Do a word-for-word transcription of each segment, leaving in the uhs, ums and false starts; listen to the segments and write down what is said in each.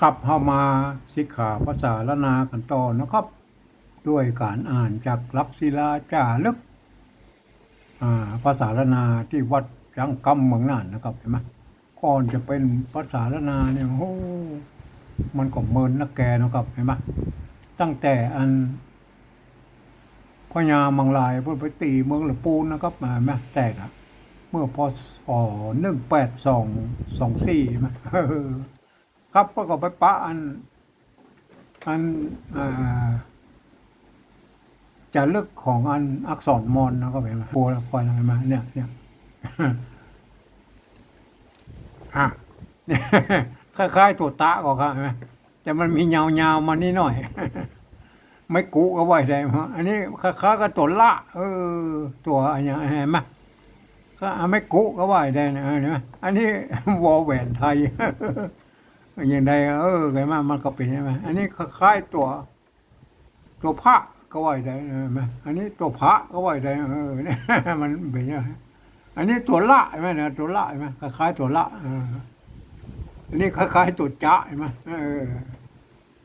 ครับ เฮามาสิกขาภาษาล้านนากั๋นต่อนะครับ ด้วยก๋านอ่านจากหลักศิลาจ๋ารึก อ่า ภาษาล้านนาตี้วัดจังกำเมืองน่านนะครับ หันก่อ ก่อนจะเป๋นภาษาล้านนาเนี่ย โอ้ มันก็เมินนักแกนะครับ หันก่อ ตั้งแต่อัน พญามังรายเปิ้นไปตี๋เมืองละปูนนะครับ หันก่อ แตกอะ เมื่อ พ.ศ. หนึ่งแปดสอง สองสี่ หันก่อ ครับ เปิ้นก็ไปปะอัน อัน อ่า จ๋ารึกของอันอักษรมอญนะครับ หันก่อ โอ้ คอยหันก่อ เนี่ย เนี่ย อ่ะ คล้ายๆ ตั๋วตะก่อครับ หันก่อ แต่มันมียาวๆ มานิดหน่อย ไม้กุก็ว่าได้ฮะ อันนี้คล้ายๆ กับตั๋วละ เออ ตั๋วอะหยัง หันก่อ ก็เอาไม้กุก็ว่าได้นะ หันก่อ อันนี้ วอแหวนไทย อย่างใด เออ หันก่อ มันก็เป๋นใช่ไหม อันนี้คล้ายๆ ตั๋ว ตั๋วพระก็ว่าได้ หันก่อ อันนี้ตั๋วพระก็ว่าได้ เออ เนี่ย มันเป๋นอย่างนั้น อันนี้ตั๋วละ หันก่อ นะ ตั๋วละ หันก่อ คล้ายๆ ตั๋วละ เออ อันนี้คล้ายๆ ตั๋วจะ หันก่อ เออ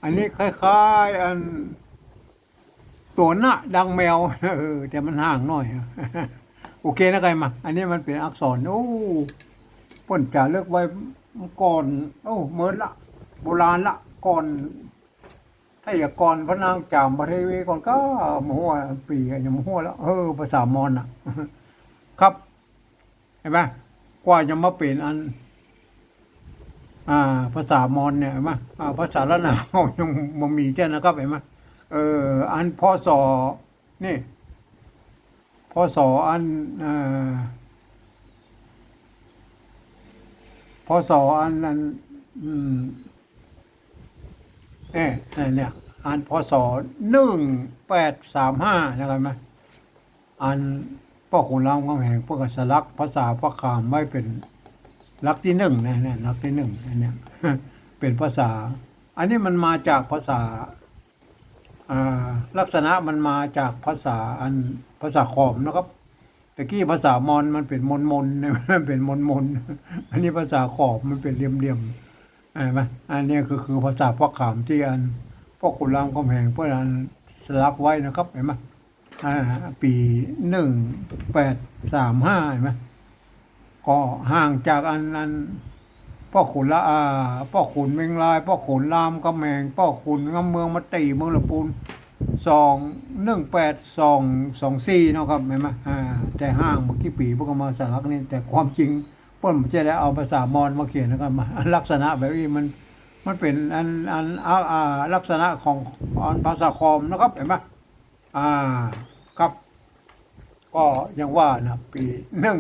อันนี้คล้ายๆ อัน ตั๋วหน้าดังแมว เออ แต่มันห่างหน่อย โอเคนะ หันก่อ อันนี้มันเป๋นอักษร โอ้ เปิ้นจ๋ารึกไว้ก่อน โอ้ เมินละ โบราณละ ก่อน ไทยกร พระนางจามเทวีก่อนก็ บ่ฮู้ว่าปี๋อะหยัง บ่ฮู้แล้ว เออ ภาษามอญน่ะ ครับ หันก่อ กว่าจะมาเป๋นอัน อ่า ภาษามอญเนี่ย หันก่อ อ่า ภาษาล้านนาเฮายังบ่มีเจ้านะครับ หันก่อ เออ อัน พ.ศ. นี่ พ.ศ. อัน เอ่อ พ.ศ. อัน อัน อืม เอ๊ะ เนี่ย อัน พ.ศ. หนึ่งแปดสามห้า นะครับ หันก่อ อันป้อขุนรามคำแหงเปิ้นก็สลักภาษาพระขามไว้เป๋นหลักตี้นึ่งนะ เนี่ย หลักตี้นึ่ง อันเนี้ย เป๋นภาษา อันนี้มันมาจากภาษา อ่า ลักษณะมันมาจากภาษาอัน ภาษาขอมนะครับ ตะกี้ภาษามอญมันเป๋นมนๆ มันเป๋นมนๆ อันนี้ภาษาขอมมันเป๋นเหลี่ยมๆ หันก่อ อันเนี้ยก็คือภาษาพระขามตี้อันป้อขุนรามคำแหงเปิ้นอันสลักไว้นะครับ หันก่อ อ่า ปี๋ หนึ่งแปดสามห้า หันก่อ ก็ห่างจากอัน อันป้อขุนละ อ่า ป้อขุนเมงราย ป้อขุนรามคำแหง ป้อขุนงามเมืองมาตี๋เมืองละปูน สอง หนึ่งแปดสอง สองสี่ เนาะครับ หันก่อ อ่า แต่ห่างบ่กี่ปี๋เปิ้นก็มาสลักนี่ แต่ความจริงเปิ้นบ่ใจ้เอาภาษามอญมาเขียนนะครับ ลักษณะแบบนี้มัน มันเป๋นอัน อัน อ่า อ่า ลักษณะของ ของภาษาขอมนะครับ หันก่อ อ่า ครับ ก็ยังว่านะ ปี๋ หนึ่ง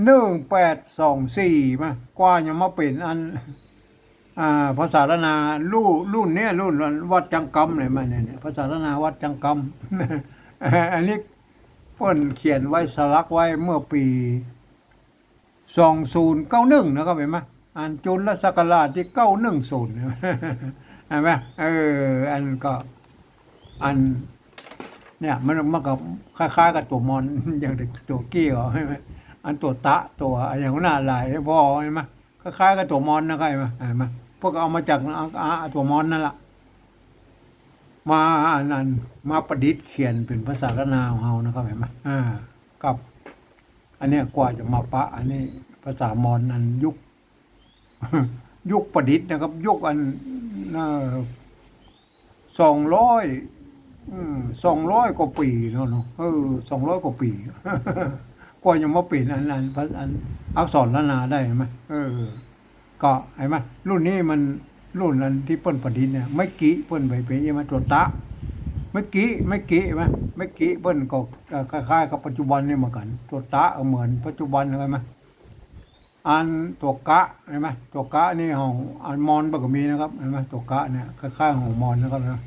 หนึ่งแปดสองสี่ มา กว่าจะมาเป๋นอัน อ่า ภาษาล้านนา รุ่น รุ่นเนี้ย รุ่นวัดจังกำเลยมาเนี่ย เนี่ย ภาษาล้านนาวัดจังกำ อันนี้เปิ้นเขียนไว้ สลักไว้เมื่อปี๋ สองศูนย์เก้าหนึ่ง นะครับ หันก่อ อันจุลศักราชตี้ เก้าหนึ่งศูนย์ หันก่อ เออ อันก็ อัน เนี่ย มัน มันก็คล้ายๆ กับตั๋วมอญ อย่างตั๋วกี้เหรอ ใช่ไหม อันตั๋วตะ ตั๋วอะหยังหั้นน่ะ หลายป้อ หันก่อ คล้ายๆ กับตั๋วมอญนะครับ หันก่อ หันก่อ เปิ้นก็เอามาจาก อ่า ตั๋วมอญนั่นล่ะ มาอันนั้น มาประดิษฐ์เขียนเป๋นภาษาล้านนาของเฮานะครับ หันก่อ อ่า ครับ อันเนี้ยกว่าจะมาปะ อันนี้ภาษามอญอันยุค ยุคประดิษฐ์นะครับ ยุคอัน เอ่อ สองร้อย อืม สองร้อยกว่าปี๋เนาะ เนาะ เออ สองร้อยกว่าปี๋ กว่าจะมาเป๋นอัน อัน อันอักษรล้านนาได้ หันก่อ เออ ก็หันก่อ รุ่นนี้มัน รุ่นอันตี้เปิ้นประดิษฐ์เนี่ย ไม้กิเปิ้นไปเป๋น หันก่อ ตั๋วตะ ไม้กิ ไม้กิ หันก่อ ไม้กิเปิ้นก็ เอ่อ คล้ายๆ กับปัจจุบันนี่เหมือนกั๋น ตั๋วตะเหมือนปัจจุบัน หันก่อ อันตั๋วกะ หันก่อ ตั๋วกะนี่ของอันมอญเปิ้นก็มีนะครับ หันก่อ ตั๋วกะเนี่ย คล้ายๆ ของมอญนะครับนะ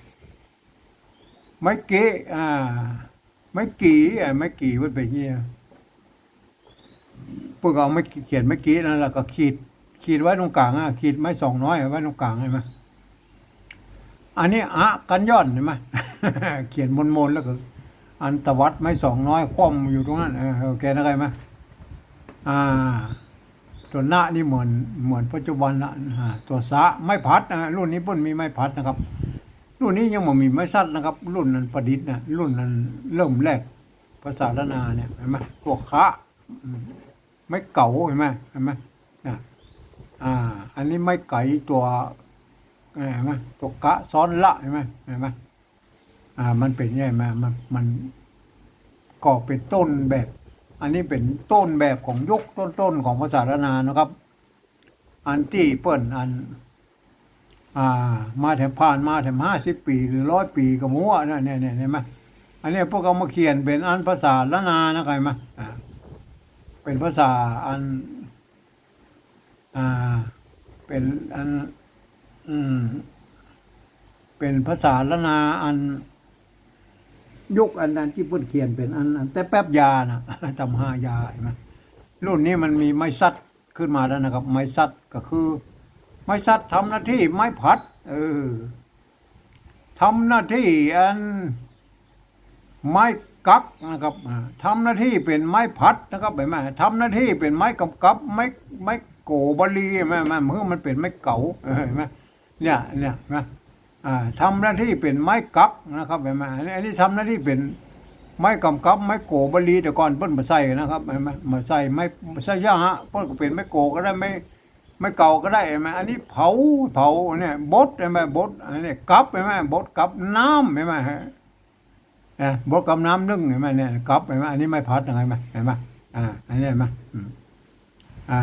ไม้กิ อ่า ไม้กิ อ่า ไม้กิมันเป๋นอย่างงี้นะ เปิ้นก็เอาไม้กิ เขียนไม้กินั่นแล้วก็ขีด ขีดไว้ตรงก๋างอะ ขีดไม้สองน้อยไว้ตรงก๋าง หันก่อ อันนี้อะกั๋นหย่อน หันก่อ เขียนมนๆ แล้วก็อันตวัดไม้สองน้อยคว่ำอยู่ตรงนั้น เออ โอเคนะ หันก่อ อ่า ตั๋วนะนี่เหมือน เหมือนปัจจุบันนะ อ่า ตั๋วสะ ไม้ผัดนะ รุ่นนี้เปิ้นมีไม้ผัดนะครับ รุ่นนี้ยังบ่มีไม้สัดนะครับ รุ่นนั้นประดิษฐ์นะ รุ่นนั้นเริ่มแรก ภาษาล้านนาเนี่ย หันก่อ ตั๋วคะ อืม ไม้เก๋า หันก่อ หันก่อ นะ อ่า อันนี้ไม้ไก๋ ตั๋ว เอ่อ หันก่อ ตั๋วกะซ้อนละ หันก่อ หันก่อ อ่า มันเป๋นไง มัน มัน มันก็เป๋นต้นแบบ อันนี้เป๋นต้นแบบของยุคต้นๆ ของภาษาล้านนานะครับ อันตี้เปิ้น อัน อ่า มาแถม ผ่านมาแถมห้าสิบปี๋หรือร้อยปี๋ก็บ่ฮู้นะ เนี่ย เนี่ย หันก่อ อันนี้เปิ้นเอามาเขียนเป๋นอันภาษาล้านนานะ หันก่อ อ่า เป๋นภาษาอัน อ่า เป๋นอัน อืม เป๋นภาษาล้านนาอัน ยุคอันนั้นตี้เปิ้นเขียนเป๋นอัน อันแต่แป๊บยานะ ต๋ามหายา หันก่อ รุ่นนี้มันมีไม้สัดขึ้นมาแล้วนะครับ ไม้สัดก็คือ ไม้สัดทำหน้าตี้ไม้ผัด เออ ทำหน้าตี้อัน ไม้กั๊กนะครับ อ่า ทำหน้าตี้เป๋นไม้ผัดนะครับ หันก่อ ทำหน้าตี้เป๋นไม้ก๋ำกับ ไม้ ไม้โก๋บาลี หันก่อ หันก่อ เพื่อมันเป๋นไม้เก๋า เออ หันก่อ เนี่ย เนี่ย หันก่อ อ่า ทำหน้าตี้เป๋นไม้กั๊กนะครับ หันก่อ อันนี้ อันนี้ทำหน้าตี้เป๋นไม้ก๋ำกับ ไม้โก๋บาลี แต่ก่อนเปิ้นบ่ใส่นะครับ หันก่อ บ่ใส่ไม้ บ่ใส่ยะฮะ เปิ้นก็เป๋นไม้โก๋ก็ได้ ไม้ ไม้เก๋าก็ได้ หันก่อ อันนี้เผา เผาเนี่ย บด หันก่อ บด อันนี้กับ หันก่อ บดกับน้ำ หันก่อ ฮะ อ่ะ บดกับน้ำนึ่ง หันก่อ เนี่ย กับ หันก่อ อันนี้ไม้ผัด หันก่อ หันก่อ อ่า อันนี้ หันก่อ อืม อ่า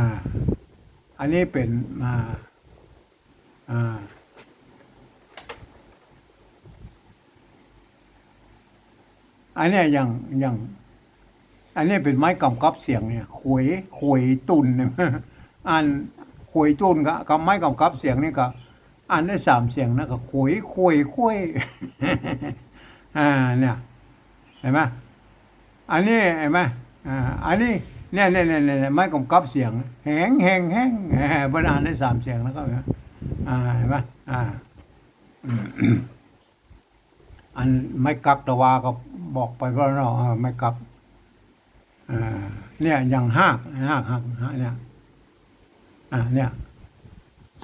อันนี้เป๋น อ่า อ่า อันเนี้ยอย่าง อย่าง อันเนี้ยเป๋นไม้ก๋ำกับเสียงเนี่ย ขวย ขวยตุ่นเนี่ย อันขวยตุ่นกับ กับไม้ก๋ำกับเสียงนี่ก็ อันได้สามเสียงนะ ก็ขวย ขวย ขวย อ่า เนี่ย หันก่อ อันนี้หันก่อ อ่า อันนี้ เนี่ย เนี่ย เนี่ย เนี่ย ไม้ก๋ำกับเสียง แหง แหง แหง อ่า เปิ้นอ่านได้สามเสียงนะครับ อ่า หันก่อ อ่า อันไม้กั๊กตะวาก็บอกไปแล้วเนาะ เออ ไม้กั๊ก อ่า เนี่ย อย่างฮาก ฮาก ฮาก ฮาก เนี่ย อ่า เนี่ย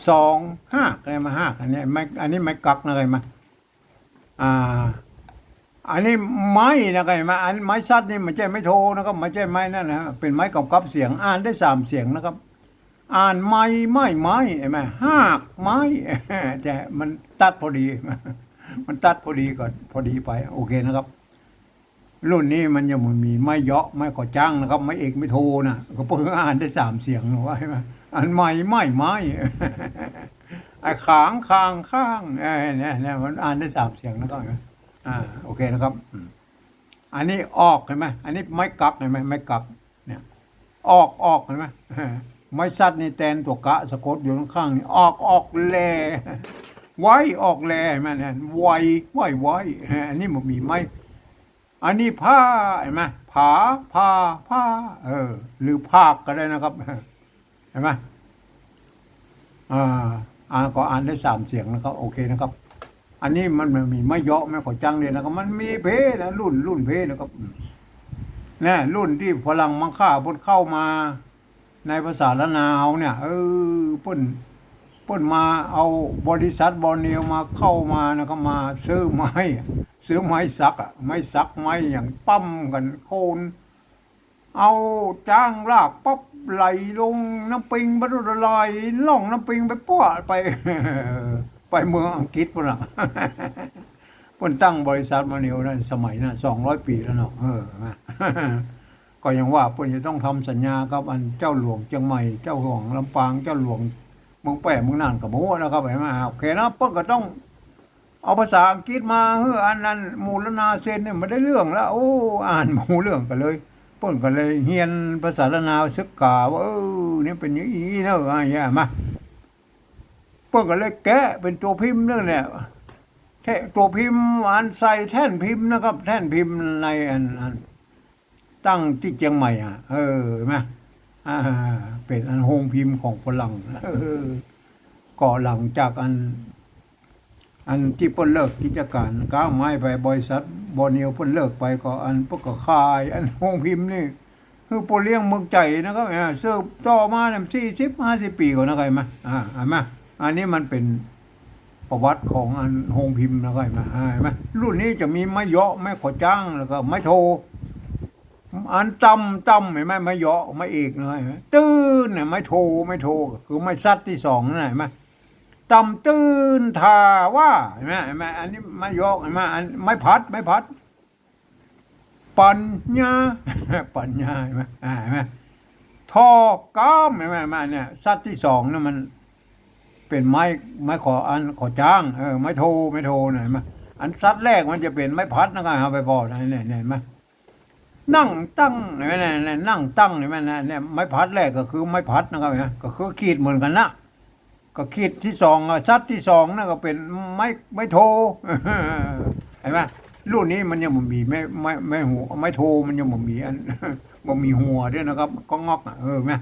สองฮาก เนี่ย มาฮาก อันเนี้ย ไม้ อันนี้ไม้กั๊กนะ หันก่อ อ่า อันนี้ไม้นะ หันก่อ อันไม้สัดนี่บ่ใจ้ไม้โทนะครับ บ่ใจ้ไม้นั่นนะ เป๋นไม้ก๋ำกับเสียง อ่านได้สามเสียงนะครับ อ่านไม้ ไม้ ไม้ หันก่อ ฮากไม้ แต่มันตัดพอดี มันตัดพอดีก็พอดีไป โอเคนะครับ รุ่นนี้มันยังบ่มีไม้เยาะ ไม้ขอจ้างนะครับ ไม้เอก ไม้โทนะ ก็เปิ้นอ่านได้สามเสียงนะ ว่าหันก่อ อันไม้ ไม้ ไม้ ไอ้ขาง คาง ข้าง เอ้ย เนี่ย เนี่ย มันอ่านได้สามเสียงนะครับ อ่า โอเคนะครับ อืม อันนี้ออก หันก่อ อันนี้ไม้กั๊ก หันก่อ ไม้กั๊ก เนี่ย ออก ออก หันก่อ ไม้สัดนี่แตนตั๋วกะสะกดอยู่ข้างๆ นี่ ออก ออกแล ไว ออกแล หันก่อ เนี่ย ไว ไว ไว อันนี้บ่มีไม้ อันนี้ผ้า หันก่อ ผา พา ผ้า เออ หรือผากก็ได้นะครับ หันก่อ อ่า อ่านก็อ่านได้สามเสียงนะครับ โอเคนะครับ อันนี้มัน มันมีไม้เยาะ ไม้ขอจ้างเลยนะครับ มันมีเพนะ รุ่น รุ่นเพนะครับ อืม เนี่ย รุ่นตี้ฝรั่งมังค่าเปิ้นเข้ามาในภาษาล้านนาเนี่ย เออ เปิ้น เปิ้นมาเอาบริษัทบอร์เนียวมาเข้ามานะครับ มาซื้อไม้อะ ซื้อไม้สักอะ ไม้สัก ไม้อย่างปั๊มกั๋นโคน เอาจ้างลากปั๊บไหลลงน้ำปิงไป ไหลล่องน้ำปิงไปปั๊วไป ไปเมืองอังกฤษปู้นน่ะ เปิ้นตั้งบริษัทมาเดี๋ยวนั้น สมัยนั้น สองร้อยปี๋แล้วเนาะ เออ นะ ก็ยังว่าเปิ้นจะต้องทำสัญญากับอันเจ้าหลวงเจียงใหม่ เจ้าหลวงลำปาง เจ้าหลวงเมืองแป้ เมืองน่านก็บ่ฮู้นะครับ หันก่อ โอเคนะ เปิ้นก็ต้อง เอาภาษาอังกฤษมาหื้ออันนั้น หมู่ล้านนาเซ็นเนี่ย บ่ได้เรื่องแล้ว โอ้ อ่านบ่ฮู้เรื่องกั๋นเลย เปิ้นก็เลยเฮียนภาษาล้านนาศึกษาว่า เออ เนี่ยเป๋นอย่างอี้เนาะ อ่ะ หันก่อ มา เปิ้นก็เลยแกะเป๋นตั๋วพิมพ์นั่นแหละ แท่นตั๋วพิมพ์ อันใส่แท่นพิมพ์นะครับ แท่นพิมพ์ในอัน อัน ตั้งตี้เจียงใหม่อะ เออ หันก่อ อ่า เป๋นอันโฮงพิมพ์ของฝรั่ง เออ ก็หลังจากอัน อันตี้เปิ้นเลิกกิจก๋านก๊าไม้ไป บริษัทบอร์เนียวเปิ้นเลิกไป ก็อันเปิ้นก็ขายอันโฮงพิมพ์นี่ คือป้อเลี้ยงเมืองใจ๋นะครับ อ่า สืบต่อมาเนี่ย สี่สิบ ห้าสิบ ปี๋ก่อนนะครับ หันก่อ อ่า หันก่อ อันนี้มันเป๋นประวัติของอันโฮงพิมพ์นะครับ หันก่อ อ่า หันก่อ รุ่นนี้จะมีไม้เยาะ ไม้ขอจ๊าง แล้วก็ไม้โท อันต่ำต่ำ หันก่อ ไม้เยาะ ไม้เอกนะครับ หันก่อ ตื้นเนี่ย ไม้โท ไม้โท คือไม้ซัดตี้สองนั่น หันก่อ ต่ำตื้นท่าว่า หันก่อ หันก่อ อันนี้ไม้เยาะ หันก่อ อันไม้ผัด ไม้ผัด ปัญญา ปัญญา หันก่อ อ่า หันก่อ ท่อกาม หันก่อ หันก่อ เนี่ย ซัดตี้สองเนี่ยมันเป๋นไม้ ไม้ขอ อันขอจ๊าง เออ ไม้โท ไม้โทน่ะ หันก่อ อันซัดแรกมันจะเป๋นไม้ผัดนะครับ เอาไปปอด เนี่ย เนี่ย หันก่อ นั่งตั้ง หันก่อ เนี่ย นั่งตั้ง หันก่อ เนี่ย ไม้ผัดแรกก็คือไม้ผัดนะครับ หันก่อ ก็คือขีดเหมือนกั๋นนะ ก็ขีดตี้สองอะ ซัดตี้สองนั่นก็เป๋นไม้ ไม้โท หันก่อ รุ่นนี้มันยังบ่มีไม้ ไม้ ไม้หัว ไม้โทมันยังบ่มีอัน บ่มีหัวด้วยนะครับ ก็งอกอะ เออ หันก่อ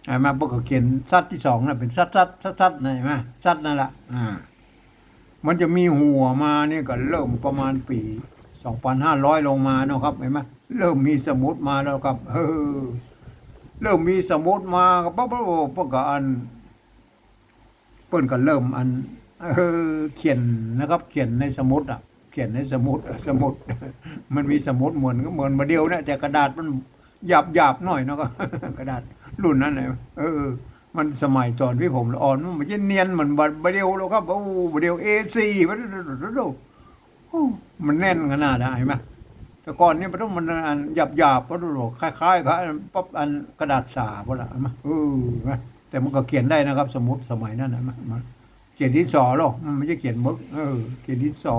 หันก่อ เปิ้นก็เขียนซัดตี้สองน่ะ เป๋นซัด ซัด ซัด ซัดน่ะ หันก่อ ซัดนั่นแหละ อ่า มันจะมีหัวมานี่ก็เริ่มประมาณปี๋สองปันห้าร้อยลงมาเนาะครับ หันก่อ เริ่มมีสมุดมาแล้วครับ เออ เริ่มมีสมุดมาก็ปั๊บ ปั๊บ ปั๊บ เปิ้นก็อัน เปิ้นก็เริ่มอัน เออ เขียนนะครับ เขียนในสมุดอะ เขียนในสมุด เออ สมุด มันมีสมุดเหมือน เหมือนบ่าเดี่ยวเนี่ย แต่กระดาษมันหยาบๆ หน่อยเนาะครับ กระดาษรุ่นนั้นน่ะ เออ มันสมัยต๋อนตี้ผมละอ่อน มันบ่ใจ้เนียนเหมือนบ่า บ่าเดี่ยวแล้วครับ โอ้ บ่าเดี่ยว เอสี่ มัน โอ้ มันแน่นขนาดนั้น หันก่อ แต่ก่อนนี่มันต้อง มันอันหยาบๆ ปะโถ คล้ายๆ กับอัน ปั๊บ อันกระดาษสาปะละ หันก่อ เออ หันก่อ แต่มันก็เขียนได้นะครับ สมุดสมัยนั้นน่ะ มัน มันเขียนดินสอหรอก มันบ่ใจ้เขียนหมึก เออ เขียนดินสอ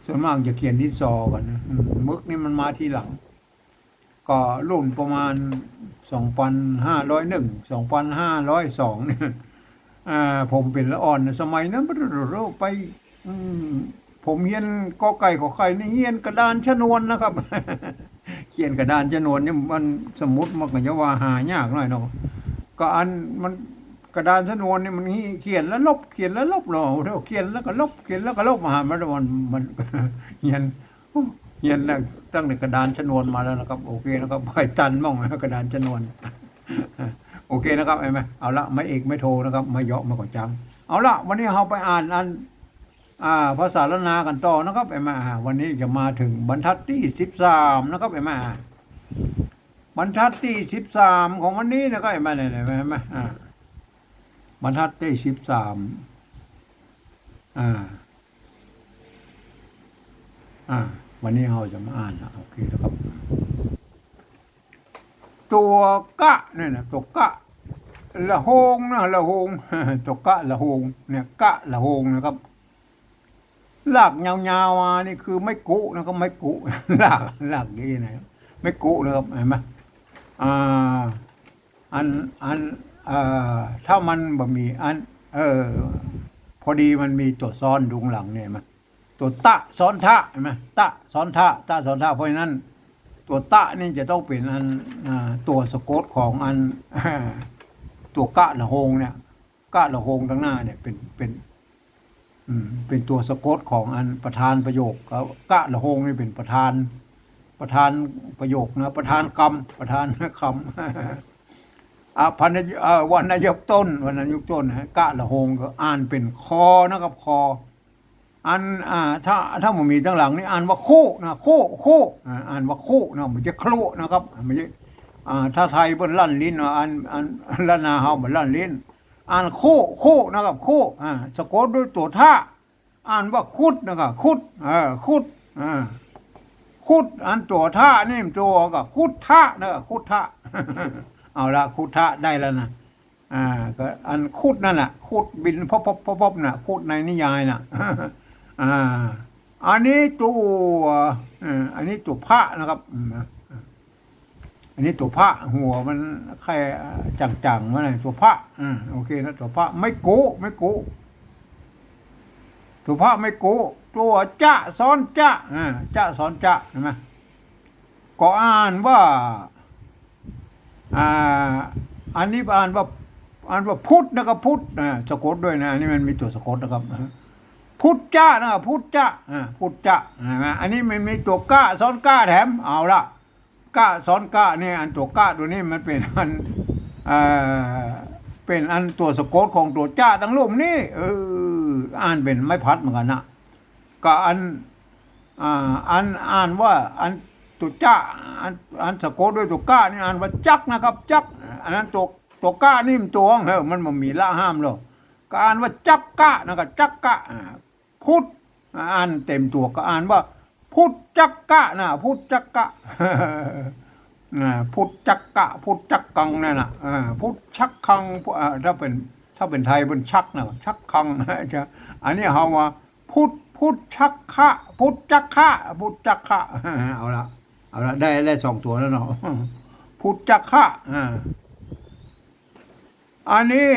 ส่วนมากจะเขียนดินสอกั๋นนะ อืม หมึกนี่มันมาทีหลัง ก็รุ่นประมาณสองปันห้าร้อยเอ็ด สองปันห้าร้อยสองเนี่ย อ่า ผมเป๋นละอ่อนน่ะ สมัยนั้น ไป อืม ผมเฮียนกอไก่ขอไข่นี่เฮียนกระดานชนวนนะครับ เขียนกระดานชนวนนี่มันสมุดมันก็จะว่าหายากหน่อยเนาะ ก็อันมันกระดานชนวนนี่มันเขียนแล้วลบ เขียนแล้วลบเนาะ เขียนแล้วก็ลบ เขียนแล้วก็ลบ มา มัน มัน มัน เฮียน โอ้ เฮียนแล้วตั้งแต่กระดานชนวนมาแล้วนะครับ โอเคนะครับ ใผตันบ้างนะกระดานชนวน โอเคนะครับ หันก่อ เอาละ ไม้เอก ไม้โทนะครับ ไม้เยาะ ไม้ขอจ๊าง เอาละ วันนี้เฮาไปอ่านอัน อ่า ภาษาล้านนากั๋นต่อนะครับ หันก่อ อ่า วันนี้จะมาเถิงบรรทัดตี้สิบสามนะครับ หันก่อ อ่า บรรทัดตี้สิบสามของวันนี้นะครับ หันก่อ เนี่ย หันก่อ อ่า บรรทัดตี้สิบสาม อ่า อ่า วันนี้เฮาจะมาอ่านนะ โอเคนะครับ ตั๋วกะเนี่ยนะ ตั๋วกะ ละโฮงนะ ละโฮง ตั๋วกะละโฮงเนี่ย กะละโฮงนะครับ รากยาวๆ มานี่คือไม้กุนะครับ ไม้กุ ราก รากนี่นะ ไม้กุนะครับ หันก่อ อ่า อัน อัน เอ่อ ถ้ามันบ่มีอัน เอ่อ พอดีมันมีตั๋วซ้อนอยู่ข้างหลังเนี่ย หันก่อ ตั๋วตะซ้อนทะ หันก่อ ตะซ้อนทะ ตะซ้อนทะ เพราะฉะนั้นตั๋วตะนี่จะต้องเป๋นอัน อ่า ตั๋วสะกดของอัน ตั๋วกะละโฮงเนี่ย กะละโฮงตังหน้าเนี่ยเป๋น เป๋น อืม เป๋นตั๋วสะกดของอันประธานประโยค กะ กะละโฮงนี่เป๋นประธาน ประธานประโยคนะ ประธานกำ ประธานกำ อ่ะ พรรณยุ- เอ่อ วรรณยุกต์ต้น วรรณยุกต์ต้นนะ กะละโฮงก็อ่านเป๋นคอนะครับ คอ อัน อ่า ถ้า ถ้าบ่มีตังหลังนี่อ่านว่าคุนะ คุ คุ อ่า อ่านว่าคุนะ บ่ใจ้คลุนะครับ บ่ใจ้ อ่า ถ้าไทยเปิ้นลั่นลิ้นเนาะ อัน อัน ล้านนาเฮาบ่ลั่นลิ้น อ่านคุ คุนะครับ คุ อ่า สะกดด้วยตั๋วทะ อ่านว่าคุดนะครับ คุด เออ คุด อ่า คุด อันตั๋วทะนี่ตั๋วก็คุดทะนะครับ คุดทะ เอาละ คุดทะได้แล้วนะ อ่า ก็อันคุดนั่นแหละ คุดบินพบพบพบพบน่ะ คุดในนิยายน่ะ อ่า อันนี้ตั๋ว เอ่อ อันนี้ตั๋วพะนะครับ อืม นะ อันนี้ตั๋วพะ หัวมันแค่จ่างๆ มาหน่อย ตั๋วพะ อ่า โอเคนะ ตั๋วพะ ไม้กุ ไม้กุ ตั๋วพะ ไม้กุ ตั๋วจะซ้อนจะ อ่า จะซ้อนจะ หันก่อ ก็อ่านว่า อ่า อันนี้อ่านว่า อ่านว่าพุทธนะครับ พุทธ อ่า สะกดด้วยนะ อันนี้มันมีตั๋วสะกดนะครับ พุทธจะนะครับ พุทธจะ อ่า พุทธจะ หันก่อ อันนี้มันมีตั๋วกะซ้อนกะแถม เอาละ กะซ้อนกะนี่ อันตั๋วกะตั๋วนี้มันเป๋นอัน เอ่อ เป๋นอันตั๋วสะกดของตั๋วจ๊ะตังลุ่มนี่ เออ อ่านเป๋นไม้พัดเหมือนกั๋นนะ กะอัน อ่า อันอ่านว่าอันตั๋วจ๊ะ อัน อันสะกดด้วยตั๋วกะนี่อ่านว่าจักนะครับ จัก อันนั้นตั๋ว ตั๋วกะนี่มันตั๋ว เออ มันบ่มีละห้ามหรอก กะอ่านว่าจักกะนะ กะจักกะ อ่า พุทธ อ่านเต็มตั๋วกะอ่านว่า พุทธจักกะนะ พุทธจักกะ อ่า พุทธจักกะ พุทธจักกังนั่นน่ะ อ่า พุทธชักคัง พุ อ่า ถ้าเป๋น ถ้าเป๋นไทยเป๋นชักนะ ชักคัง จะ อันนี้เฮาว่า พุทธ พุทธชักคะ พุทธจักคะ พุทธจักคะ เอาละ เอาละ ได้ ได้สองตั๋วแล้วเนาะ พุทธจักคะ อ่า อันนี้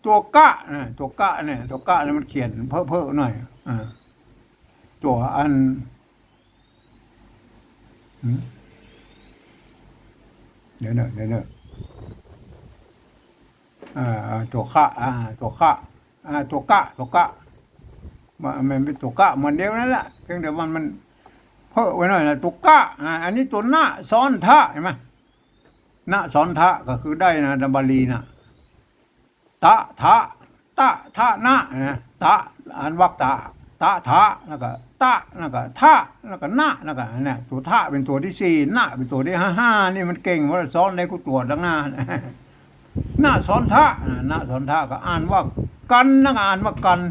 ตั๋วกะนะ ตั๋วกะเนี่ย ตั๋วกะเนี่ยมันเขียนเพ้อๆ หน่อย อ่า ตั๋วอัน หืม เดี๋ยวเนอะ เดี๋ยวเนอะ อ่า อ่า ตั๋วคะ อ่า ตั๋วคะ อ่า ตั๋วกะ ตั๋วกะ มัน มันเป๋นตั๋วกะเหมือนเดียวนั่นแหละ เพียงแต่มัน มันเพ้อไว้หน่อยนะ ตั๋วกะ อ่า อันนี้ตั๋วนะซ้อนทะ หันก่อ นะซ้อนทะ ก็คือได้นะ ในบาลีนะ ตะ ทะ ตะ ทะ นะ นะ ตะ อ่านว่าตะ ตะ ทะ แล้วก็ ตะ แล้วก็ ทะ แล้วก็ นะ แล้วก็ อันเนี้ย ตั๋วทะเป๋นตั๋วตี้สี่ นะเป๋นตั๋วตี้ห้า ห้านี่มันเก่ง เพราะซ้อนได้กู้ตั๋วตังหน้า นะซ้อนทะ นะ นะซ้อนทะ ก็อ่านว่ากัณฑ์ แล้วก็อ่านว่ากัณฑ์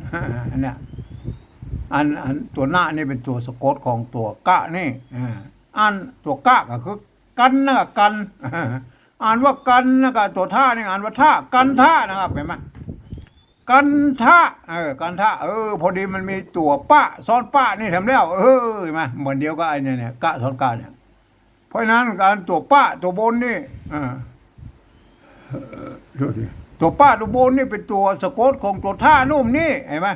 อันเนี้ย อัน อันตั๋วนะนี่เป๋นตั๋วสะกดของตั๋วกะนี่ อ่า อ่านตั๋วกะก็คือกัณฑ์ แล้วก็กัณฑ์ อ่านว่ากัณฑ์ แล้วก็ตั๋วทะนี่อ่านว่าทะ กัณฑะนะครับ หันก่อ กัณฑะ เออ กัณฑะ เออ พอดีมันมีตั๋วปะ ซ้อนปะนี่แถมแล้ว เออ หันก่อ เหมือนเดียวกับไอ้เนี่ย เนี่ย กะซ้อนกะเนี่ย เพราะฉะนั้นอันตั๋วปะตั๋วบนนี่ อ่า โทษที ตั๋วปะตั๋วบนนี่เป๋นตั๋วสะกดของตั๋วทะนุ่มนี่ หันก่อ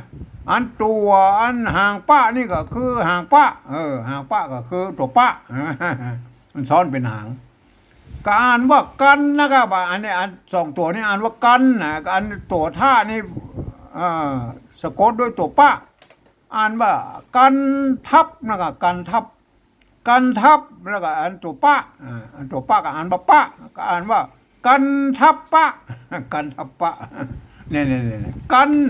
อันตั๋ว อันหางปะนี่ก็คือหางปะ เออ หางปะก็คือตั๋วปะ มันซ้อนเป๋นหาง ก็อ่านว่ากัณฑ์นะครับ อันนี้ อันสองตั๋วนี่อ่านว่ากัณฑ์นะ อันตั๋วทะนี่ เอ่อ สะกดด้วยตั๋วปะ อ่านว่ากัณฑัพย์นะครับ กัณฑัพย์ กัณฑัพย์ แล้วก็อันตั๋วปะ อ่า อันตั๋วปะก็อ่านว่าปะ ก็อ่านว่ากัณฑัพปะ กัณฑัพปะ เนี่ย เนี่ย เนี่ย เนี่ย กัณฑ์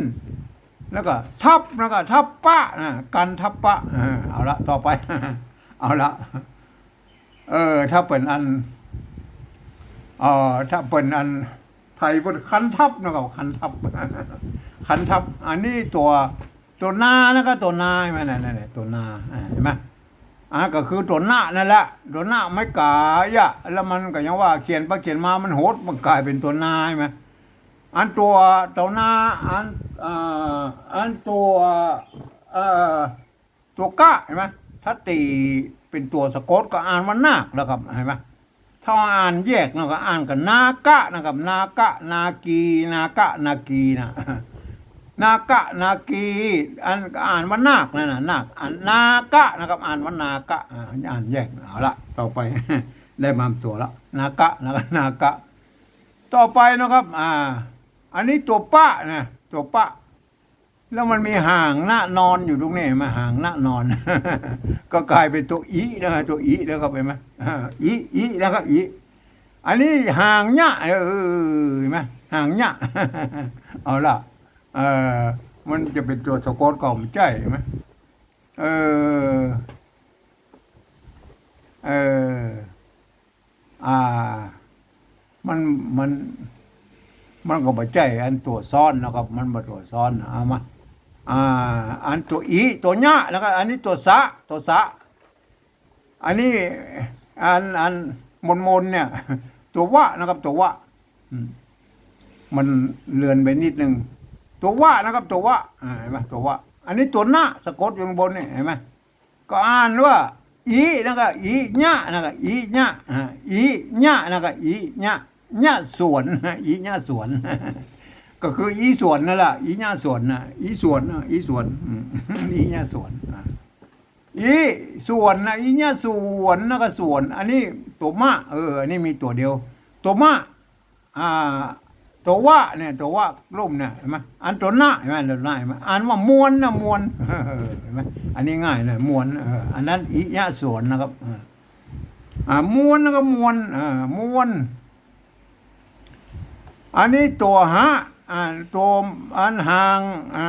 แล้วก็ทัพ แล้วก็ทัพปะนะ กัณฑัพปะ เออ เอาละ ต่อไป เอาละ เออ ถ้าเป๋นอัน เอ่อ ถ้าเป๋นอันไทยเปิ้นขันทัพนะครับ ขันทัพ ขันทัพ อันนี้ตั๋ว ตั๋วนานะครับ ตั๋วนา หันก่อ นั่น นั่น นั่น ตั๋วนา อ่า หันก่อ อ่า ก็คือตั๋วนะนั่นแหละ ตั๋วนะไม้ก๋ายอะ แล้วมันก็ยังว่าเขียนไปเขียนมามันหด มันก๋ายเป๋นตั๋วนา หันก่อ อันตั๋ว ตั๋วนา อัน เอ่อ อันตั๋ว เอ่อ ตั๋วกะ หันก่อ ถ้าตี๋เป๋นตั๋วสะกดก็อ่านว่านาคแล้วครับ หันก่อ ถ้าอ่านแยกเนาะก็อ่านกับนากะนะครับ นากะ นาคี นากะ นาคีนะ นากะ นาคี อันก็อ่านว่านาคนั่นน่ะ นาค อันนากะนะครับ อ่านว่านากะ อ่า อ่านแยก เอาละ ต่อไป ได้มาตั๋วละ นากะ นากะ นากะ ต่อไปนะครับ อ่า อันนี้ตั๋วปะนะ ตั๋วปะ แล้วมันมีหางนะนอนอยู่ตรงนี้ หันก่อ หางนะนอน ก็ก๋ายเป๋นตั๋วอินะครับ ตั๋วอินะครับ หันก่อ อ่า อิ อินะครับ อิ อันนี้หางเยียะ เออ หันก่อ หางเยียะ เอาละ เออ มันจะเป๋นตั๋วสะกดก็บ่ใจ้ หันก่อ เออ เออ อ่า มัน มัน มันก็บ่ใจ้อันตั๋วซ้อนนะครับ มันบ่ตั๋วซ้อนนะ เอามา อ่า อันตั๋วอิ ตั๋วเยียะ แล้วก็อันนี้ตั๋วสะ ตั๋วสะ อันนี้ อัน อันมนๆ เนี่ย ตั๋ววะนะครับ ตั๋ววะ อืม มันเลือนไปนิดนึง ตั๋ววะนะครับ ตั๋ววะ อ่า หันก่อ ตั๋ววะ อันนี้ตั๋วนะสะกดอยู่ข้างบนนี่ หันก่อ ก็อ่านว่า อิ แล้วก็ อิเยียะ แล้วก็ อิเยียะ อ่า อิเยียะ แล้วก็ อิเยียะ เยียะสวน อิเยียะสวน ก็คืออิสวนนั่นแหละ อิเยียะสวนนะ อิสวนนะ อิสวน อืม อิเยียะสวน อ่า อิสวนนะ อิเยียะสวน แล้วก็สวน อันนี้ตั๋วมะ เออ อันนี้มีตั๋วเดียว ตั๋วมะ อ่า ตั๋ววะเนี่ย ตั๋ววะลุ่มเนี่ย หันก่อ อันตั๋วนะ หันก่อ ตั๋วนะ หันก่อ อ่านว่ามวลนะ มวล หันก่อ อันนี้ง่ายนะ มวล เออ อันนั้นอิเยียะสวนนะครับ เออ อ่า มวน แล้วก็มวล อ่า มวล อันนี้ตั๋วหะ อ่า ตั๋ว อันหาง อ่า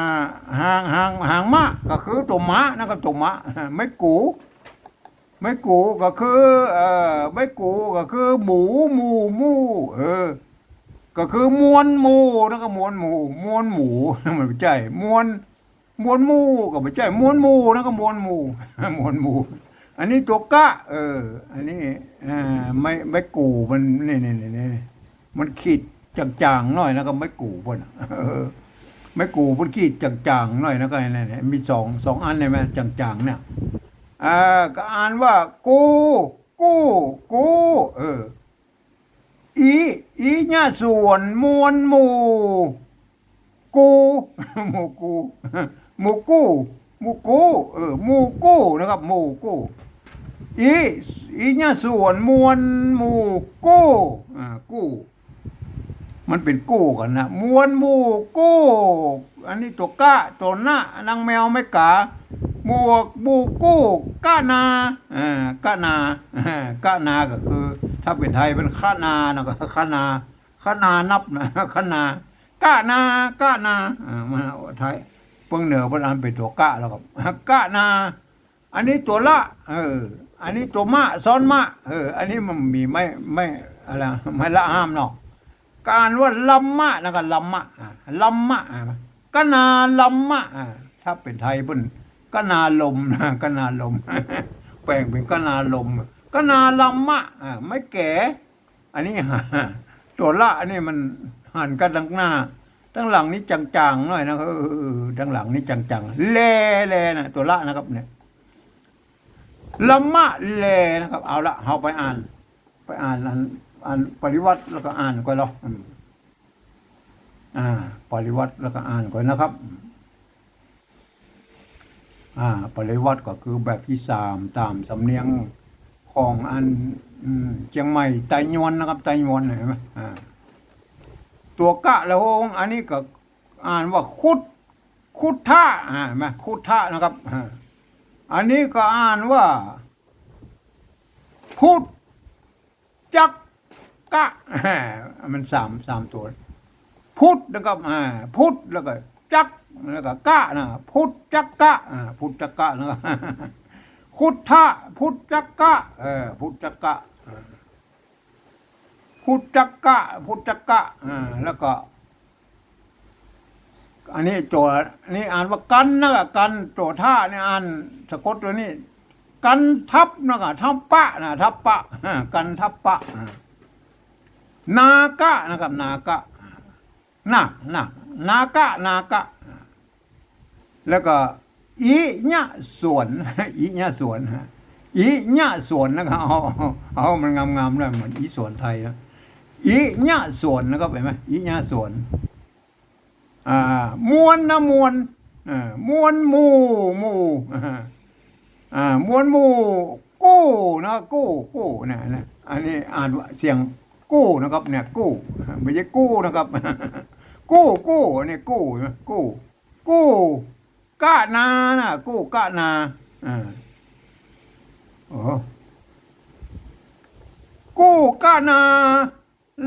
หาง หาง หางมะ ก็คือตั๋วมะ นั่นก็ตั๋วมะ ไม้กู ไม้กูก็คือ เอ่อ ไม้กูก็คือหมู หมู่ หมู่ เออ ก็คือมวนหมู่ นั่นก็มวนหมู่ มวนหมู มันบ่ใจ้ มวน มวนหมู่ก็บ่ใจ้ มวนหมู่ นั่นก็มวนหมู่ มวนหมู่ อันนี้ตั๋วกะ เออ อันนี้ อ่า ไม้ ไม้กูมัน นี่ นี่ นี่ นี่ มันขีดจ๋างๆ หน้อยนะ ก็ไม้กูเปิ้นน่ะ เออ ไม้กูเปิ้นขีดจ๋างๆ หน้อยนะ ก็นั่นแหละ มีสอง สองอันเนี่ย มันจ๋างๆ เนี่ย อ่า ก็อ่านว่า กู กู้ กู้ เออ อิ อิยะส่วน มวนหมู่ กู้ หมู่กู้ หมู่กู้ หมู่กู้ เออ หมู่กู้นะครับ หมู่กู้ อิ อิยะส่วน มวนหมู่กู้ อ่า กู้ มันเป๋นกู้กั๋นนะ มวนหมู่กู้ อันนี้ตั๋วกะ ตั๋วนะ นางแมวไม้กา หมวก หมู่กู้ กะนา อ่า กะนา อ่า กะนาก็คือ ถ้าเป๋นไทยเป๋นคะนานะ ก็คะนา คะนานับนะ คะนา กะนา กะนา อ่า มันเอาไทย เปิ้งเหนือเปิ้นอ่านเป๋นตั๋วกะแล้วก็ กะนา อันนี้ตั๋วละ เออ อันนี้ตั๋วมะ ซ้อนมะ เออ อันนี้มันมีไม้ ไม้ อะไร ไม้ละห้ามเนาะ ก็อ่านว่าลำมะ นั่นก็ลำมะ อ่า ลำมะ อ่า กะนาลำมะ อ่า ถ้าเป๋นไทยเปิ้น กะนาลมนะ กะนาลม แป๋งเป๋นกะนาลม กะนาลำมะ อ่า ไม้แก๋ อันนี้ ตั๋วละ อันนี้มันหันกั๋นตังหน้า ตังหลังนี่จ๋างๆ หน้อยนะ เออ ตังหลังนี่จ๋างๆ แล แลนะ ตั๋วละนะครับเนี่ย ลำมะแลนะครับ เอาละ เฮาไปอ่าน ไปอ่านอัน อันปริวรรตแล้วก็อ่านก่อนเนาะ อืม อ่า ปริวรรตแล้วก็อ่านก่อนนะครับ อ่า ปริวรรตก็คือแบบตี้สาม ต๋ามสำเนียงของอัน อืม เจียงใหม่ไตยวนนะครับ ไตยวน เห็นไหม อ่า ตั๋วกะละโฮง อันนี้ก็อ่านว่าคุด คุดทะ อ่า เห็นไหม คุดทะนะครับ อ่า อันนี้ก็อ่านว่า พุทธ จักกะ มันสาม สามตั๋ว พุทธ แล้วก็ อ่า พุทธ แล้วก็ จัก แล้วก็ กะ นะ พุทธจักกะ อ่า พุทธจักกะ แล้วก็ คุดทะ พุทธจักกะ เออ พุทธจักกะ อ่า พุทธจักกะ พุทธจักกะ อ่า แล้วก็ อันนี้ตั๋ว อันนี้อ่านว่ากัณฑ์นะ กัณฑ์ ตั๋วทะนี่อ่านสะกดตั๋วนี้ กัณฑัพย์นะ กัณฑัพปะนะ ทัพปะ อ่า กัณฑัพปะ อ่า นากะนะครับ นากะ อ่า นะ นะ นากะ นากะ อ่า แล้วก็ อิยะสวน อิยะสวนฮะ อิยะสวนนะครับ เอา เอามันงามๆ หน่อย เหมือนอิสวนไทยนะ อิยะสวนนะครับ เห็นไหม อิยะสวน อ่า มวลนะ มวล อ่า มวลหมู่ หมู่ อ่า อ่า มวลหมู่ กู้นะ กู้ กู้ เนี่ย เนี่ย อันนี้อ่านว่าเสียงกู้นะครับ เนี่ย กู้ บ่ใจ้กู้นะครับ กู้ กู้ อันนี้กู้นะ กู้ กู้ กะนานะ กู้กะนา อ่า โอ้ กู้กะนา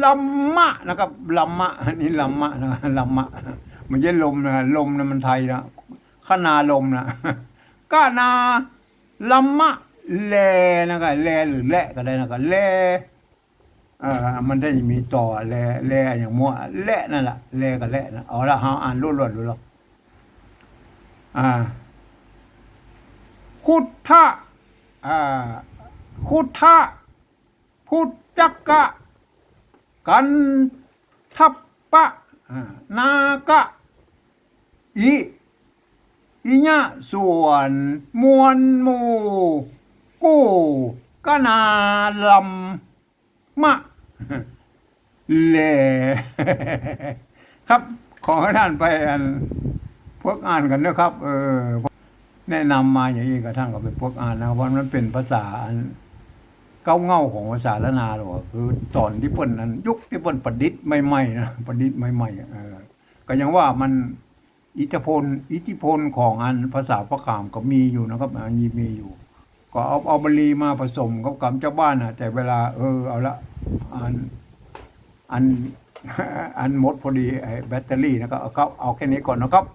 ลำมะนะครับ ลำมะ อันนี้ลำมะนะ ลำมะ บ่ใจ้ลมนะ ลมนะมันไทยนะ คะนาลมนะ กะนา ลำมะ แลนะครับ แลหรือและก็ได้นะครับ แล เอ่อ มันได้มีต่อ แล แลอย่างมั่ว และนั่นแหละ แลกับและนะ เอาละ เฮาอ่านล้วนๆ ดูละ อ่า คุดทะ อ่า คุดทะ พุทธจักกะ กัณฑัพปะ อ่า นากะ อิ อิยะสวน มวลหมู่ กู้กะนาลำ มะ แล ครับ ขอหื้อท่านไปอัน ฝึกอ่านกั๋นเน่อครับ เออ แนะนำมาอย่างอี้ก็ท่านก็ไปฝึกอ่านนะ เพราะมันเป๋นภาษาอันเก๊าเง่าของภาษาล้านนาหรอก คือต๋อนตี้เปิ้นนั้น ยุคตี้เปิ้นประดิษฐ์ใหม่ๆ นะ ประดิษฐ์ใหม่ๆ เออ ก็ยังว่ามัน อิทธิพล อิทธิพลของอันภาษาปะขามก็มีอยู่นะครับ อันนี้มีอยู่ ก็เอา เอาบรรลีมาผสมกับกำเจ้าบ้านน่ะ แต่เวลา เออ เอาละ อัน อัน อันหมดพอดี ไอ้แบตเตอรี่นะครับ เอาครับ เอาแค่นี้ก่อนนะครับ